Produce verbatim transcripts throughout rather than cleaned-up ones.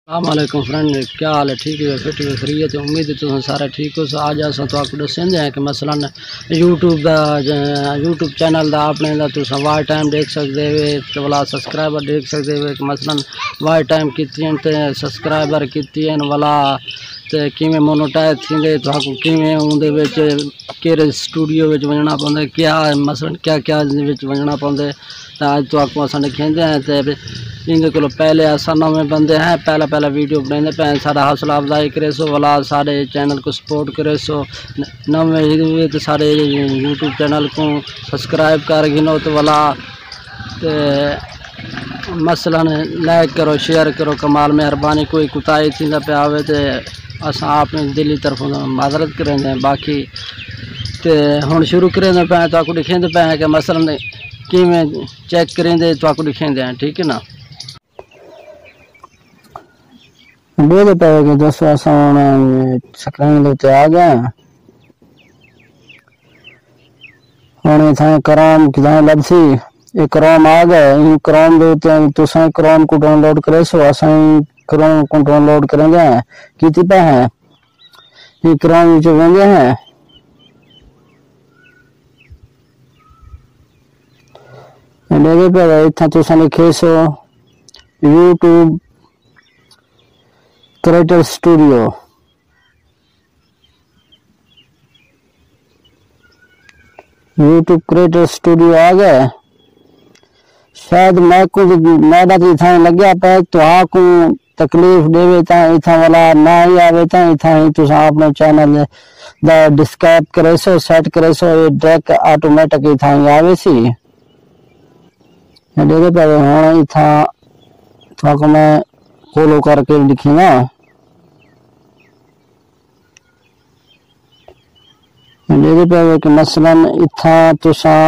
السلام علیکم فرینڈ، کیا حال ہے؟ ٹھیک ہے؟ فٹ ہے؟ خیریت ہے؟ امید ہے تساں سارے ٹھیک ہو۔ سو اڄ اساں تہاکوں ݙسیندے ہیں کہ مثلاً یوٹیوب دا، یوٹیوب چینل دا اپݨے دا تساں واچ ٹائم ݙیکھ سڳدے ہو تے ولا سبسکرائبر ݙیکھ سڳدے ہو کہ مثلاً واچ ٹائم کتنی ہیں تے سبسکرائبر کتنی ہیں ولا تے کیویں مونوٹائز تھیندے، تہاکوں کیویں اوندے وچ کیڑھے سٹوڈیو وچ ونڄݨا پوندے، کیا مثلاً کیا کیا وچ ونڄݨا پوندے۔ تاں اڄ تہاکوں اساں ݙکھیندے ہیں تے ایندے کولوں پہلے اساں نویں بندے ہیں، پہلا پہلا ویڈیو بݨیندے پئے ہیں، ساݙا حوصلہ افزائی کریسو، ولا ساݙے چینل کوں سپورٹ کریسو، ن-، نویں ہی تے ساݙے یوٹیوب چینل کوں سبسکرائب کر گھنو تے ولا تے مثلاً لائک کرو، شیئر کرو، کمال مہربانی، کوئی کوتاہی تھیندا پیا ہووے تے اساں اپݨی دلی طرفوں معذرت کریندے ہیں۔ باقی تے ہݨ شروع کریندے پئے ہیں، تہاکوں ݙکھیندے پئے ہیں کہ مثلاً کیویں چیک کریندے تہاکوں ݙکھیندے ہیں، ٹھیک ہے نا؟ ݙیکھدے پئے ہو کہ دوستو اساں ہݨ سکرین دے اتے آ ڳئے ہیں۔ ہݨ اتھاں کروم کتھاں لبھسی، اے کروم آ ڳئے، ایں کروم دے اتے تساں کروم کوں ڈاؤن لوڈ کریسو، اساں ایں کروم کوں ڈاؤن لوڈ کریندے ہیں، کیتی پئے ہیں، ایں کروم وچ ویندے ہیں۔ ݙیکھدے پئے ہو اتھاں تساں لکھیسو YouTube creator studio. YouTube creator studio آ ڳئے۔ شاید میکوں، میݙا تاں اتھاں لڳیا پئے، تہاکوں تکلیف ݙیوے تاں اتھاں ولا نہ ہی آوے، تاں اتھاں ہی تساں اپݨے چینل دا ڈسکرائب کریسو، سیٹ کریسو، اے ڈائریکٹ آٹومیٹک اتھاں ہی آویسی۔ ݙیکھدے پئے ہو ہݨ اتھاں تہاکوں میں فالو کر کے ݙکھینداں۔ ݙیکھدے پئے ہو کہ مثلاً اتھاں تساں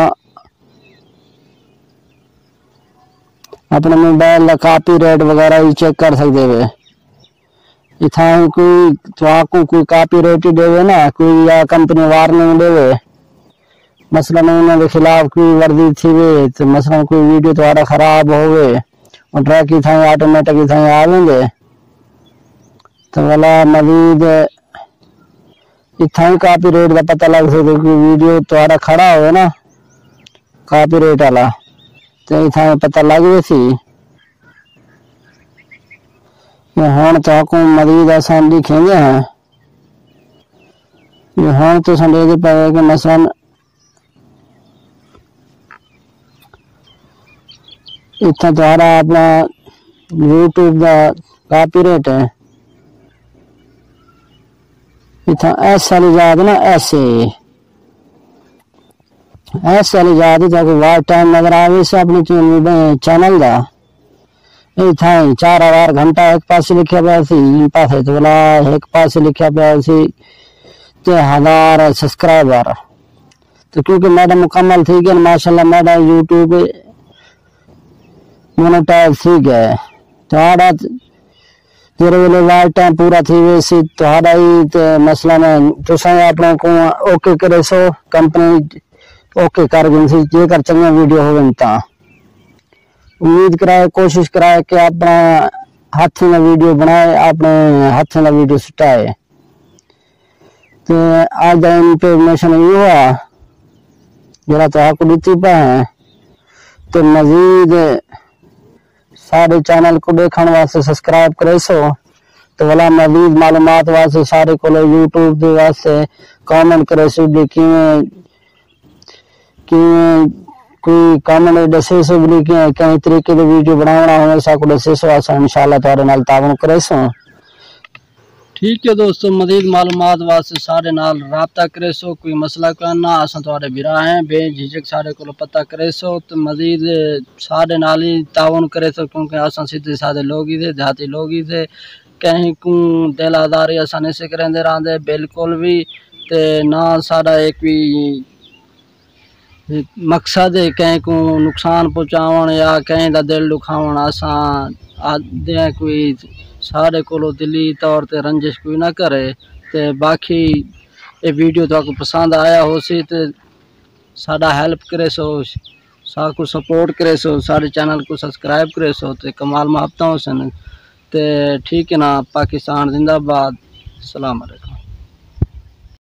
اپݨے موبائل دا کاپی رائٹ وغیرہ وی چیک کر سڳدے ہو۔ اتھاں کوئی تہاکوں کوئی کاپی رائٹ ݙیوے نا، کوئی یا کمپنی وارننگ ݙیوے، مثلاً انہاں دے خلاف کوئی ورزی تھیوے تے مثلاً کوئی ویڈیو تہاݙا خراب ہووے، او ٹریک اتھاں آٹومیٹک اتھاں آ ویندے۔ تے ولا مزید اتھاں ہی کاپی رائٹ دا پتہ لڳ سڳدے، کوئی ویڈیو تہاݙا کھڑا ہووے نا کاپی رائٹ والا، تے اتھاں پتہ لڳ ویسی۔ تے ہݨ تہاکوں مزید اساں ݙکھیندے ہیں۔ تے ہݨ تساں ݙیکھدے پئے ہو کہ مثلاً اتھاں تہاݙا اپݨا یوٹیوب دا کاپی رائٹ ہے۔ اتھاں ایس والی ذات نا، ایس اے۔ ایس والی ذات اتھاں کوئی واچ ٹائم نظر آویسی اپݨے چین-، چینل دا۔ اتھاں ہی چار ہزار گھنٹہ ہک پاسے لکھیا پیا سی، ایں پاسے تے ولا ہک پاسے لکھیا پیا سی تے ہزار سبسکرائبر۔ تے کیونکہ میݙا مکمل تھی ڳئے، ماشاءاللہ میݙا یوٹیوب مونیٹائز تھی ڳئے۔ تہاݙا جیڑھے ویلے واچ ٹائم پورا تھی ویسی تہاݙا ہی تے مثلاً تساں اپݨے کوں اوکے کریسو، کمپنی اوکے کر گھنسی جے کر چنڳیاں ویڈیو ہوون تاں۔ امید کرائے، کوشش کرائے کہ اپݨا ہتھیں دا ویڈیو بݨائے، اپݨے ہتھیں دا ویڈیو سٹائے۔ تے اڄ دا انفارمیشن ایہو ہا جیڑھا تہاکوں ݙتی پئے ہیں۔ تے مزید ساݙے چینل کوں ݙیکھݨ واسطے سبسکرائب کریسو۔ تے ولا مزید معلومات واسطے ساݙے کولو یوٹیوب دے واسطے کمنٹ کریسو ٻئی کیویں کیویں کوئی کمنٹ ݙسیسو ٻئی کہ کہیں طریقے دی ویڈیو بݨاوݨا ہووے ساکوں ݙسیسو، اساں انشاءاللہ تہاݙے نال تعاون کریسوں۔ ٹھیک ہے دوستو، مزید معلومات واسطے ساݙے نال رابطہ کریسو، کوئی مسئلہ کوئی نہ، اساں تہاݙے بھرا ہیں، بے جھجھک ساݙے کولوں پتہ کریسو تے مزید ساݙے نال ہی تعاون کریسو، کیونکہ اساں سدھے سادے لوگ ہی سے، دیہاتی لوگ ہی سے، کہیں کوں دل آزاری اساں نہیں سے کریندے راہندے بالکل وی، تے نہ ساݙا ہک وی مقصد ہے کہیں کوں نقصان پہنچاوݨ یا کہیں دا دل ݙکھاوݨ۔ اساں آہدے ہیں کوئی ساݙے کولوں دلی طور تے رنجش کوئی نہ کرے۔ تے باقی اے ویڈیو تہاکوں پسند آیا ہوسی تے ساݙا ہیلپ کریسو، ساکوں سپورٹ کریسو، ساݙے چینل کوں سبسکرائب کریسو تے کمال محبتاں ہوسن۔ تے ٹھیک ہے نا، پاکستان زندہ باد، السلام علیکم۔